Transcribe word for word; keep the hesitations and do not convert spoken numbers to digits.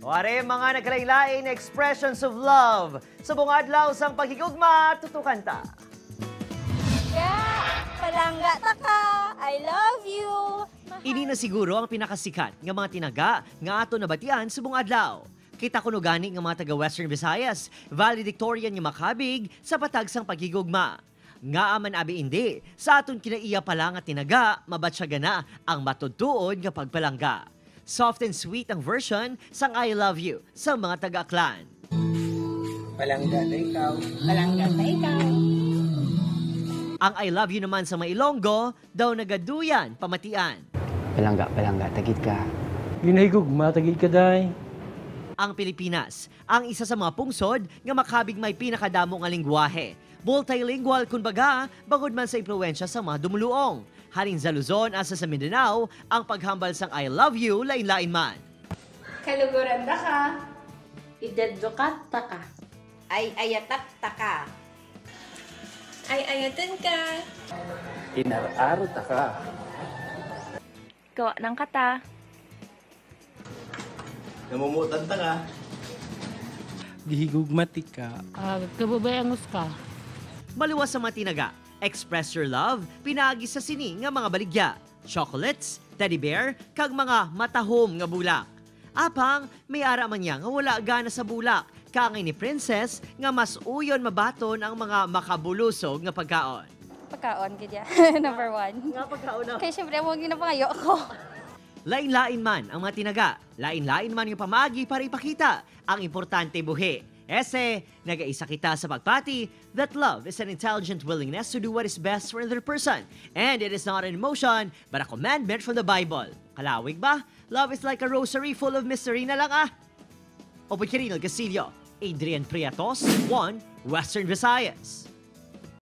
Wari mga nagkalain-lain expressions of love. Subong adlaw sang paghigugma, tutukan ta. Palangga ta ka. I love you. Ini na siguro ang pinakasikat nga mga tinaga nga ato nabatian subong adlaw. Kita kuno gani nga mga taga Western Visayas, valedictorian nga makabig sa patag sang paghigugma. Ngaa man abi indi, sa aton kinaiya pa lang nga tinaga, mabatyagan na ang matudtuod nga pagpalangga. Soft and sweet ang version sang I love you sa mga taga-Aklan. Palangga na ikaw. Palangga na ikaw. Ang I love you naman sa mga Ilonggo daw nagaduyan pamatian. Palangga, palangga, tagid ka. Ginahigugma tagid ka, day. Ang Pilipinas, ang isa sa mga pungsod nga makabig may pinakadamo nga lingwahe. Multilingual, kun baga, bangod man sa impluwensya sa mga dumuluong. Halin sa Luzon, asa sa Mindanao, ang paghambal sang I love you lain-lain man. Kaluguran da ka. Idedukat ta ka. Ay ayatak ta ka. Ay ayatan ka. Inar-aro ta ka. Gawa ng kata. Namumutan ta ka. Gihigugma ti ka. Ah, kababayangus ka. Maluwas sa mga tinaga, express your love pinaagi sa sini nga mga baligya, chocolates, teddy bear, kag mga matahom nga bulak. Apang may ara man niya nga wala gana sa bulak, kaangay ni Princess nga mas uyon mabaton ang mga makabulusog nga pagkaon. Pagkaon gid ya. Number one. Nga pagkaon na. Kaya syempre, amo ang ginapangayo ko. Lain-lain man ang mga tinaga, lain-lain man nga pamaagi para ipakita ang importante buhi. Ese, nagaisa kita sa pagpati that love is an intelligent willingness to do what is best for another person. And it is not an emotion, but a commandment from the Bible. Kalawig ba? Love is like a rosary full of mystery na lang ah. Opo, Kirinal Castillo, Adrian Priatos, One Western Visayas.